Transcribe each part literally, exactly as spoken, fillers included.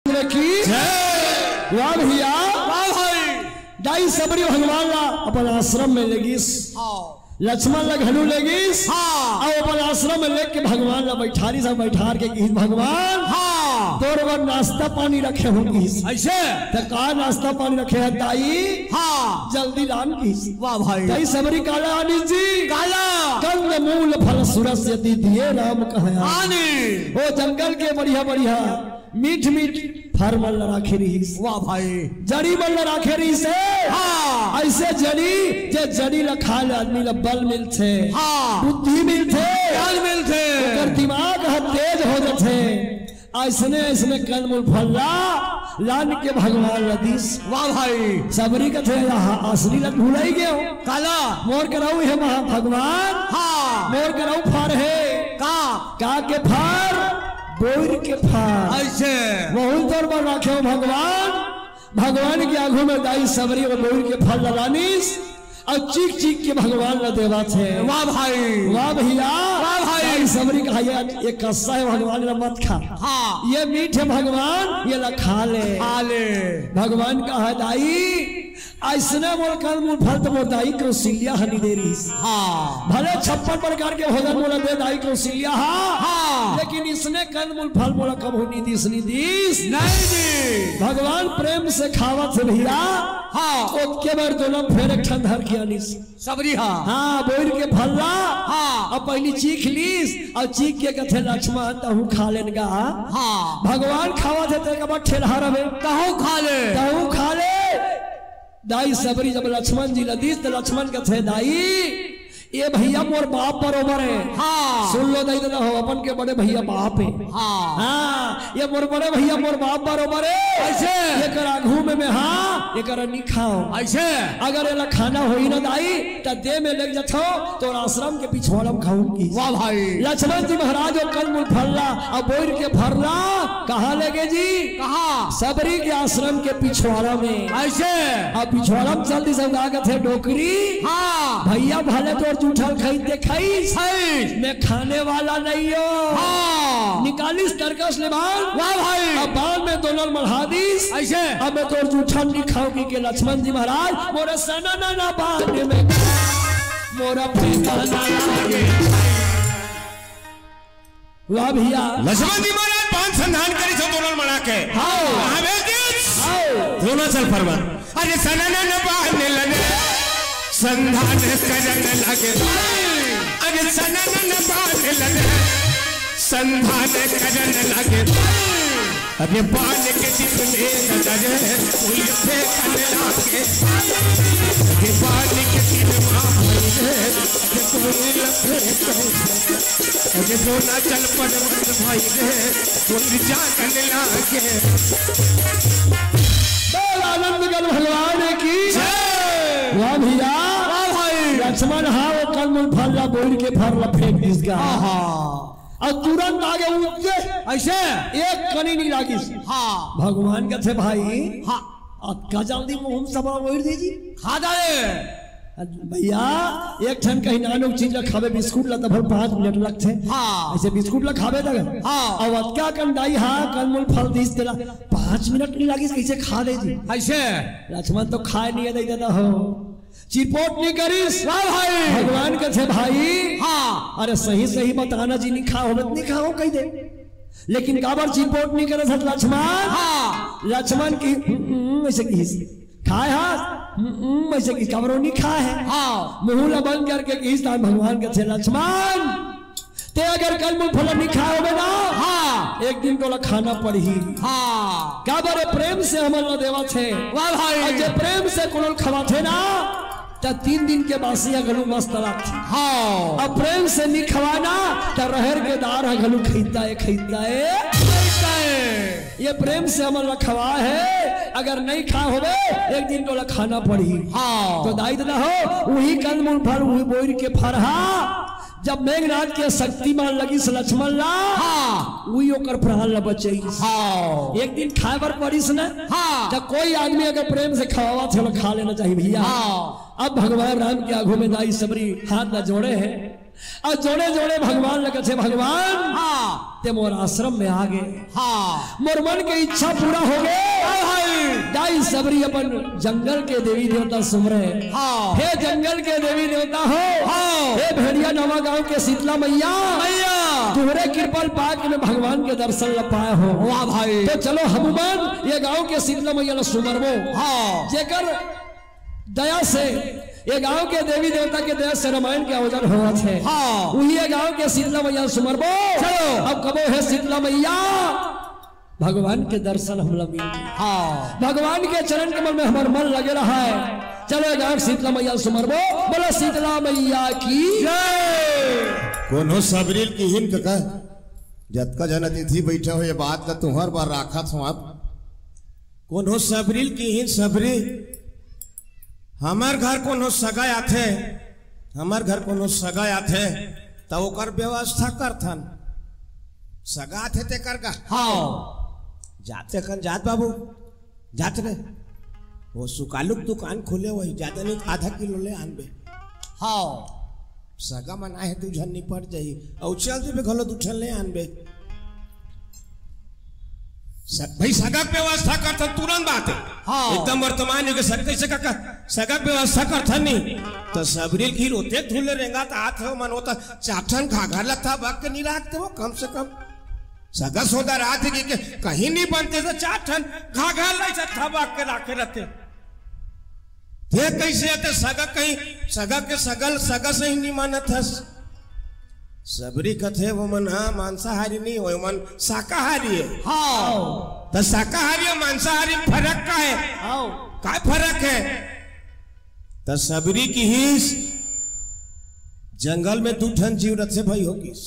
की। जय। वाह भैया। वाह भाई। दाई सबरी भगवान ला अपन आश्रम में लेगिस। हाँ। लक्ष्मण ला घलू लेगिस। हाँ। अउ अपन आश्रम में लेके भगवान ला बैठारिस, सब बैठार के किहिस, "भगवान, हाँ। तोर बर नाश्ता पानी रखे हों," किहिस। अइसे? "त का नाश्ता पानी रखे हे दाई?" हाँ। "जल्दी लान," किहिस। वाह भाई। दाई सबरी काला आनिस जी। काला। "कंद मूल फल सुरस यदि दिए राम कहे आन।" आने। ओ जंगल के बढ़िया बढ़िया मीठ मीठ फर मन ल राखे रिहिस। वाह भाई। जड़ी मन ल राखे रिहिस हे। हाँ। अइसे जड़ी, जे जड़ी ल खा ले आदमी ल बल मिलथे। हाँ। बुद्धि मिलथे। ज्ञान मिलथे। ओकर दिमाग ह तेज हो जथे। अइसने अइसने कंदमूल फल ला लान के भगवान ल दिस। वाह भाई। सबरी कथे, "आहा, असली ल भुलई गेंव।" काला? "मोर करऊ हे महा भगवान।" हाँ। "मोर करऊ फर हे।" का? का के फर? बोइर के फर। अइसे? वहू तोर बर राखे हों भगवान। भगवान के आगू में दाई सबरी बोइर के फर ल लानिस अउ चीख चीख के भगवान ल देवत हे। वाह भाई। वाह भैया। वाह भाई। दाई सबरी कहा, "ये, ये कस्सा हे भगवान, ल मत खा।" हाँ। "ये मीठ हे भगवान, ये ल खा ले।" खा ले। भगवान कहा, "दाई, अइसने मोला कंदमूल फल त मोर दाई कौशल्या ह नी दे रिहिस। हाँ। भले छप्पन प्रकार के भोजन मोला दे दाई कौशल्या ह, हाँ। लेकिन अइसने कंदमूल फल मोला कभू नी दिस, नी दिस।" नहीं दिस। भगवान प्रेम से खावत हे भैया। हाँ। ओतके बर दोनों फेर एक ठन धर के आनिस। सबरी हा। हाँ, बोइर के फल ला। हाँ। अब पहिली चीख लिस, अउ चीख के कथे, "लक्ष्मण, तहूँ खा लेन गा।" हाँ। भगवान खावत हे, तेकर बर ठेलहा रहे। तहूँ खा ले। तहूँ खा ले। दाई सबरी जब लक्ष्मण जी ल दिस, त लक्ष्मण कथे, "दाई, ये भैया मोर बाप बरोबर हे।" हाँ। सुन लो दाई ददा हो, अपन के बड़े भैया बाप हे। हाँ। हाँ, ये मोर बड़े भैया मोर बाप बरोबर हे। अइसे? एकर आगू में मैं, हाँ, एकर नी खांव। अइसे? अगर एला खाना होही ना दाई, त दे में लेग जथंव, तोर आश्रम के पिछवाड़ा में खाहूं किहिस। वाह भाई। लक्ष्मण जी महाराज ओ कंदमूल फल ला, अउ बोइर के फर ला, कहाँ लेगे जी? कहाँ? सबरी के आश्रम के पिछवाड़ा में। अइसे? अब पिछवाड़ा में चल दिस, का कथे डोकरी? हाँ। भैया भले तोर जूठल खइस ते खइस, खइस। मैं खाने वाला नहीं हूँ। हाँ। निकालिस तरकस ले बाण। वाह भाई। अब बाण में दोनों ल मढ़ा दिस। अइसे? अब मैं तोर जूठल नी खांव कहिके लक्ष्मण जी महाराज, मोर सननन बाण में, मोर फीता ना लागे। वाह भैया। लक्ष्मण जी महाराज बाण संधान करिस हे दोनों ल मढ़ा के। हाँ। कहाँ भेज दिस? हाँ। द्रोणाचल पर्वत। अरे सननन बाण लगे, संधान करन लगे। अरे सननन बाण लगे, संधान करन लगे। अरे बाण के तीर में नजर, कोई फेंकन लागे। अरे बाण के तीर में नजर, कोई फेंकन लागे। अरे द्रोणाचल पर्वत भाई रे, कोई जागन लागे। बोल आनंद गण भगवान की। जय। वाह भैया। वाह भाई। लक्ष्मण हा ओ कंदमूल फल ला बोइर के फर ला फेंक दिस गा। आहा। अउ तुरंत आगे उठे। अइसे? एक कनी नी लागिस। हाँ। भगवान कथे भाई। हाँ। अतका जल्दी मुंह में सबरा बोइर दे जी। खा डाले। भैया, एक ठन कहीं नानोक चीज ला खाबे, बिस्कुट ला, त भर पाँच मिनट लगथे। हाँ। अइसे बिस्कुट ला खाबे त। हाँ। अउ अतका कन दाई हा कंदमूल फल दिस तेला पाँच मिनट नी लागिस, कइसे खा दे जी? अइसे? लक्ष्मण तो खाय नी हे दाई ददा हो, चिरपोट नी करिस। वाह भाई। भगवान कथे भाई। हाँ। अरे सही सही बताना जी, नी खाय होबे त नी खाय हों कहि दे। लेकिन काबर चिरपोट नी करत हस लक्ष्मण? हाँ। लक्ष्मण की, "हम्म, हम्म," अइसे किहिस। "खाय हस?" "हम्म, हम्म," अइसे किहिस। काबर ओ नी खाय हे। हाँ। मुंह ला बंद करके किहिस, तहां भगवान कथे, "लक्ष्मण, ते अगर कंदमूल फल नी खाय होबे ना, हाँ। एक दिन तोला खाना पड़ही।" हाँ। काबर ए प्रेम से हमन ला देवत हे। वाह भाई। अउ जे प्रेम से कोनो ल खवाथे ना, त तीन दिन के बासी ह घलो मस्त लागथे। हाँ। अब प्रेम से नी खवाना, त रहेर के दार ह घलो खइता ए, खइता ए। खइता ए। ये प्रेम से हमन ला खवाय हे, अगर नी खाय होबे, एक दिन तोला खाना पड़ही। हाँ। त दाई ददा हो, उही कंदमूल फल, उही बोइर के फर हा, जब मेघनाद के शक्ति म लगिस लक्ष्मण ला, हाँ। उही ओकर प्राण ला बचइस। हाँ। एक दिन खाय बर पड़िस ना, हाँ। त कोई आदमी अगर प्रेम से खवावत हे, ओला खा लेना चाहिए भैया। हाँ। अब भगवान राम के आगू में दाई सबरी हाथ ला जोड़े हे। अउ जोड़े जोड़े भगवान ल कथे, भगवान, हाँ। ते मोर आश्रम में आ गे। हाँ। मोर मन के इच्छा पूरा हो गे। हाँ भाई। दाई सबरी अपन जंगल के देवी देवता सुमरे। हाँ। हे जंगल के देवी देवता हो। हाँ। हे भेड़िया नवा गांव के शीतला मैया। मैया। तुहरे कृपा ल पाके मैं भगवान के दर्शन ल पाए हो। वाह भाई। तो चलो हमुमन ये गांव के शीतला मैया ल सुमरबो। हाँ। जेकर दया से, ये गांव के देवी देवता के दया से रामायण के आयोजन होवत हे। हाँ। उही ये गांव के शीतला मैया सुमरबो। चलो। अब कबो हे शीतला मैया, भगवान के दर्शन हमला मिल जाए। हाँ। भगवान के चरण कमल में हमर मन लगे रहा है। चलो, ये गांव शीतला मैया सुमरबो। बोलो शीतला मैया की। जय। कोनो सबरी ल किहिन कका, जतका जन अतिथि बैठे हो, ये बात ला तुहर बर राखत हो आप। कोनो सबरी ल किहिन, सबरी, हमर घर कोनो सगा आथे, हमर घर कोनो सगा आथे, त ओकर व्यवस्था करथन। सगा आथे तेकर का? हाँ। जाते कन जात बाबू, जात रे। वो सुकालू के दुकान खुले, वही जादा नहीं, आधा किलो ले आनबे। हाँ। सगा मन आहे, दू झन निपट जाही, अउ चल देबे घलो, दू ठन ले आनबे। स-, भाई, सगा के व्यवस्था करथन, तुरंत बात हे। हाँ। एकदम वर्तमान युग के सग-, कैसे काका, सगा के व्यवस्था करथन नहीं, त सबरी ल किहिन ओतेक धुन ले रेंगत आत हे मन, वो त चार ठन घाघर ल थबक के नहीं राखते वो, कम से कम। सगा सोदर आत हे कि, कि कहीं नहीं बनते, त चार ठन घाघर ल ऐसे थबक के राखे रहते। ते कैसे आते सगा कहीं, सगा के सगा ल सगा सही नहीं मानत हस। सबरी कथे वो मन, हाँ, मांसाहारी नहीं होय, वो मन शाकाहारी हे। हाँ। त शाकाहारी अउ मांसाहारी में फरक का हे? हाँ। का फरक हे? त सबरी किहिस, जंगल में दू ठन जीव रथे भाई, हो किस,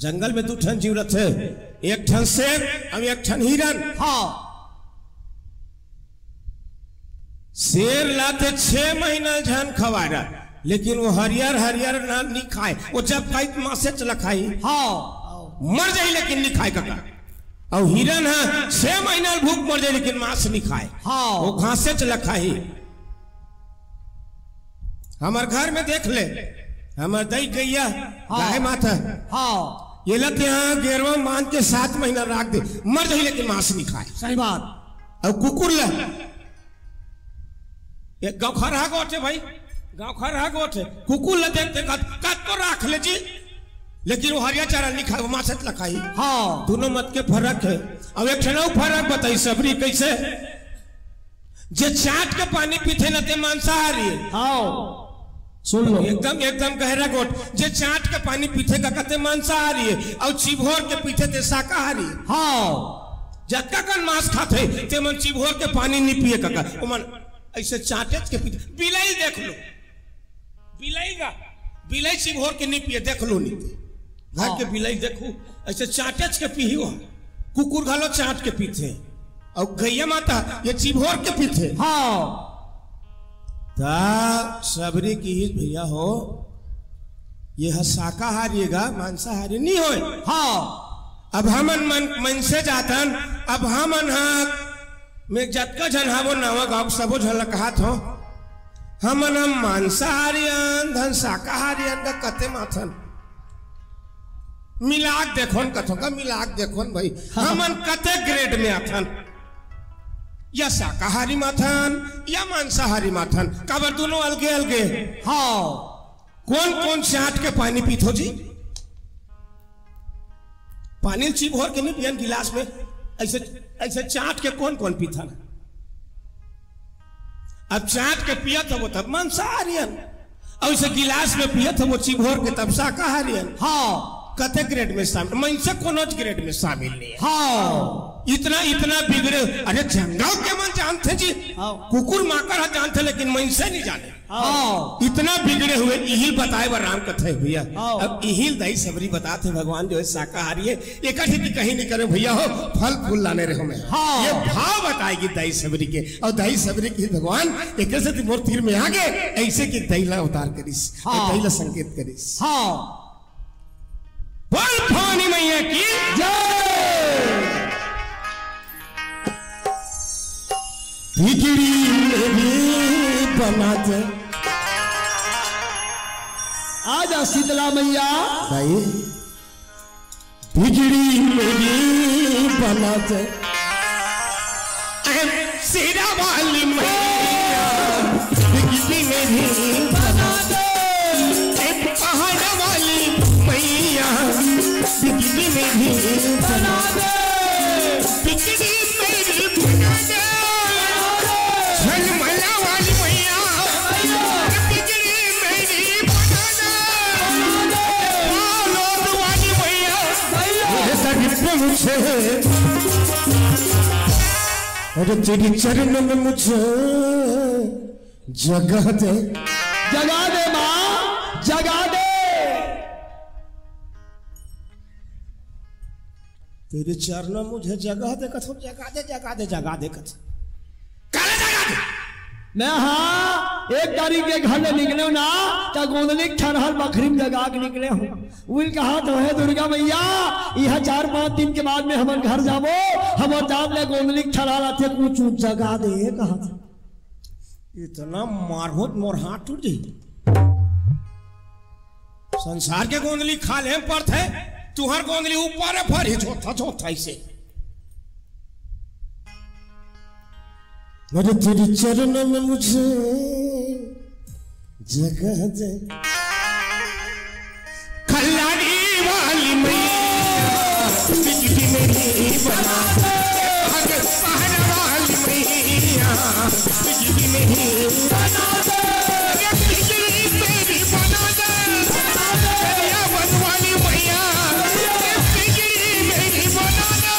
जंगल में दू ठन जीव रथे, एक ठन शेर अउ एक ठन हिरन। हाँ। शेर ला ते छह महीना झन खवाय रहा, लेकिन वो हरियर हरियर ना नी खाय, वो जब खाही त मांसेच ला खाही। हाँ। मर जाही लेकिन नी खाय कका। अउ हिरन ह छह महीना भूख मर जाही लेकिन मांस नी खाय। हाँ। वो घासेच ला खाही। हमर घर में देख ले, हमर दई गैया, हाँ। गाय माता। हाँ। ये ला ते इहाँ गेरवा बांध के सात महीना राख दे, मर जाही लेकिन मांस नी खाय। सही बात। अउ कुकुर ला, ये गाँव खरहा गोठ हे भाई, गाँव खरहा गोठ हे। कुकुर ला देख, देख, कत-, कतको राख ले जी, लेकिन वो हरिया चारा नी खाय, वो मांसेच ला खाही। हाँ। दूनों मत के फरक हे। अउ एक ठन अउ फरक बताही सबरी, कैसे? जे चाट के पानी पीथे ना, ते मांसाहारी हे। हाँ। सुन लो। एकदम, एकदम गहरा गोठ। जे चाट के पानी पीथे कका, ते मांसाहारी हे, अउ चिभोर के पीथे, ते शाकाहारी हे। हाँ। जतका कन मांस खाथे, ते मन चिभोर के पानी नी पिए कका। ओ मन ऐसे चाटेच के पीथे। बिलाई देख लो, बिलाई गा, बिलाई चिभोर के नी पिए, देख लो नी। घर के हाँ। बिलाई देखो, ऐसे चाटेच के पीही हो। कुकुर घलो चाट के पीथे। अउ गैया माता ये चिभोर के पीथे। हाँ। त सबरी किहिस भैया हो, ये ह शाकाहारी हे गा, मांसाहारी नी होय। हाँ। अब हमन मन, मन से जातन, अब हमन ह, मैं जतका झन हावो नवा गाँव के सबो झन ला कहत हो, हमन ह मांसाहारी अन, धन शाकाहारी अन का कते माथन। मिलाक देखोन कथों का, मिलाक देखोन भाई। हाँ। हमन कते grade में आथन? या शाकाहारी माथन, या मांसाहारी माथन? काबर दूनों अलगे अलगे? हाँ। कोन कोन चाट के पानी पीथो जी? पानी ल चिभोर के नी पियन गिलास में, ऐसे, ऐसे चाट के कोन कोन पीथन? अब चाट के पियत हो तब मांसाहारी हन, अउ ऐसे गिलास में पियत हो चिभोर के तब शाकाहारी हन। हाँ। कते grade में शामिल? मनसे कोनोच grade में शामिल नहीं हे। हाँ। इतना, इतना बिगड़े, अरे जंगल के मन जानथे जी, हाँ। कुकुर माकर ह जानथे, लेकिन मनसे नहीं जाने। हाँ। इतना बिगड़े हुए, इही बताए बर राम कथा हे भैया। हाँ। अब इही दाई सबरी बताथे भगवान जो हे शाकाहारी हे, एकर सेती कहीं नहीं करे भैया हो, फल फूल लाने रहे मैं। हाँ। ये भाव बताएगी दाई सबरी के, अउ दाई सबरी के भगवान एकर सेती मोर तीर में आ गे, ऐसे कि दाई ला अवतार करिस, अउ हाँ। दाई ला संकेत करिस। हाँ। बोल भवानी मैया की जय। बिगड़ी मेरी बनाते आजा शीतला मैया। भाई, बिगड़ी मेरी बना दे। शेरा वाली मैया, बिगड़ी मेरी बना दे। पहाड़ा वाली मैया, बिगड़ी मेरी बना दे। बिगड़ी मेरी बना दे। झलमला वाली मैया, बिगड़ी मेरी बना दे। बालोद वाली मैया, ये सब पे मुझे, अरे तेरी चरण में मुझे जगा दे। जगा दे माँ, जगा दे। तेरे चरणों मुझे जगा दे कथो, जगा दे, जगा दे, जगा दे कथो। काला जगा दे। मैं हाँ, एक तारीख के घर ले निकले ना, त गोंदली के ठरहर बखरी में जगा के निकले हूँ। उल कहा तो है दुर्गा मैया, यह चार पांच दिन के बाद में हमर घर जाबो, हमर जात ले गोंदली के ठरहर आथे, कुछ जगा दे कहा था। इतना मारहूं त मोर हाथ टूट जाई। संसार के गोंदली खाल्हे म परथे, तुंहर गोंदली ऊपर हे फरही झोथा झोथा अइसे। अरे तेरे चरणों में मुझे जगा दे। खल्लारी वाली मैया, बिजली मेरी बना दे। अरे पहाड़ वाली मैया, बिजली मेरी बना दे। अरे बिजली मेरी बना दे। दरियावन वाली मैया, अरे बिजली मेरी बना दे।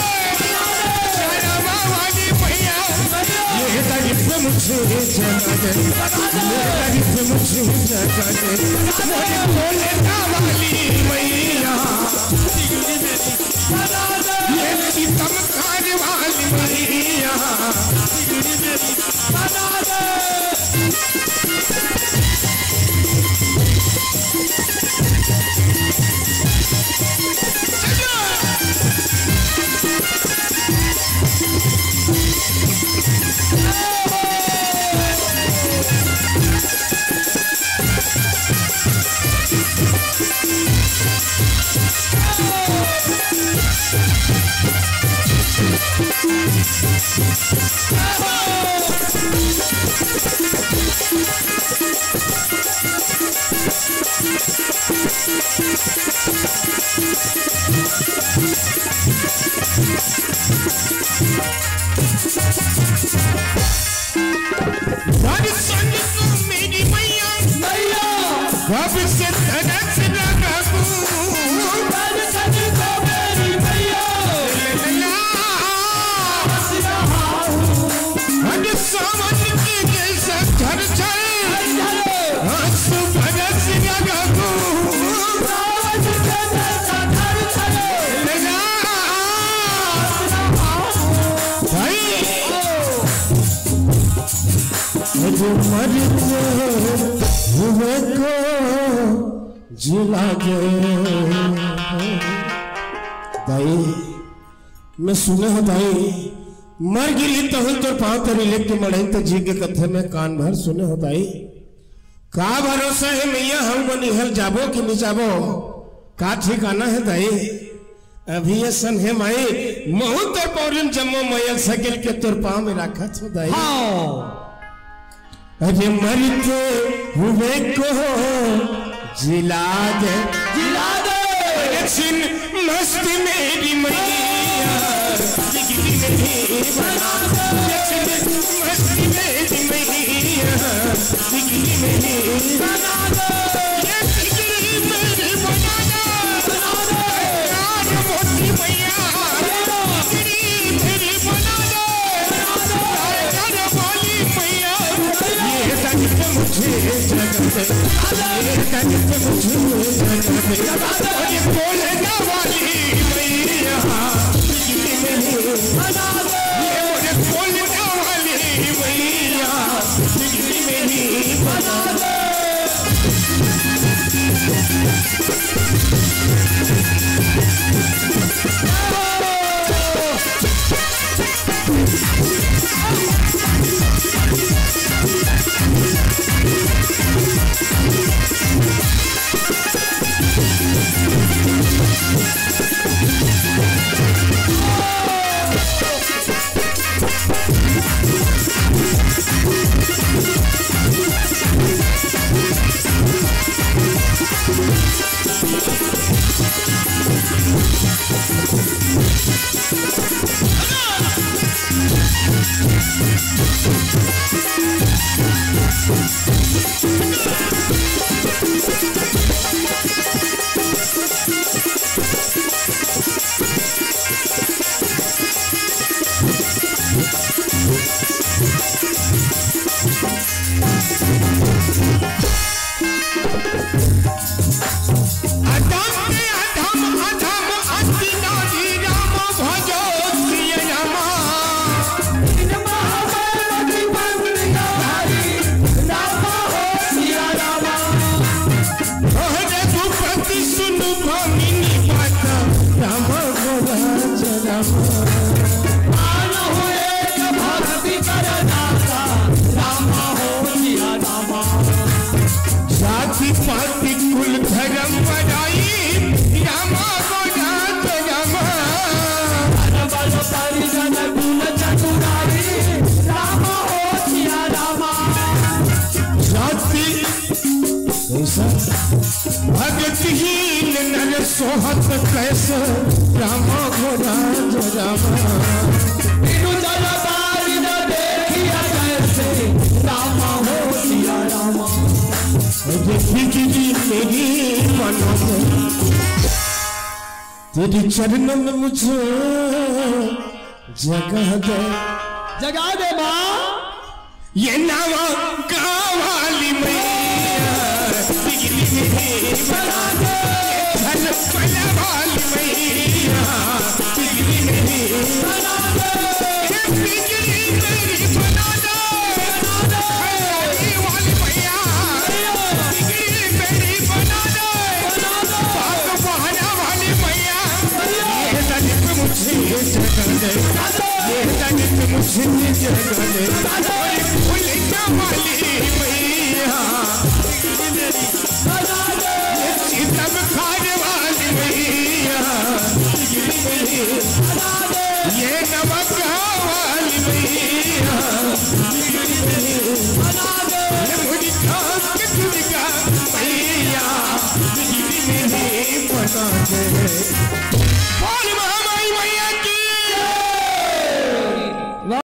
शरमा वाली मैया, ये तारीफ मुझे जगा दे, ये तारीफ मुझे जगा दे। मोरे भोलेना वाली मैया, ये चमत्कार वाली मैया, दर्शन को मेरी मैया, मैया। कब से तरस रहा हूँ। दर्शन को मेरी मैया। लैला। हर सावन के जैसा झरझर। झरझर। आंसू बरस रहा हूँ। सावन के जैसा झरझर। लैला। भाई, मुझे मरते हुए को जिला दे। दाई, मैं सुने हो दाई, मर गिरी तहन तोर पाँव तरी लेके मड़ई त जी के कथे में कान भर सुने हो दाई। का भरोसा हे मैया, हम मन इहल जाबो कि नहीं जाबो, का ठिकाना हे दाई। अभी ये सन हे माई, महू तोर पौरिन जम्मो मयल सकेल के तोर पाँव में राखत हो दाई। हाँ। अरे मरते हुए को जिला दे। जिला दे। अरे छिन मस्ती मेरी मैया, बिजली मेरी बना दे। छिन मस्ती मेरी मैया, बिजली मेरी बना दे। ये बिजली मेरी बना दे। बना दे। यार मोती मैया, बिजली मेरी बना दे। बना दे। ये तारीफ मुझे जगा दे, ये तारीफ मुझे जगा दे। अरे बोलना वाली मैया, ये बोलना वाली मैया, बना दे। कैसे राम हो राज राम। बिनु जल बारिन देखिया कैसे राम हो सिया राम। ये बिजली मेरी मनो दे, तेरे चरणन में मुझे जगह दे। जगा दे माँ। ये नवा गाँव वाली मैया, बिजली मेरी बना दे। ये झलमला वाली मैया, बिजली मेरी बना दे। ये बिजली मेरी बना दे। हरियाली वाली मैया, बिजली मेरी बना दे। बाग बहाना वाली मैया, ये दलित मुझे जगा दे। ये दलित मुझे जगा दे। अरे फुलैया वाली मैया, ये सीतम खाने वाली मैया, ये नमक वाली मैया, ये मुझे खाक दुर्गा मैया, बिजली मेरी बना दे।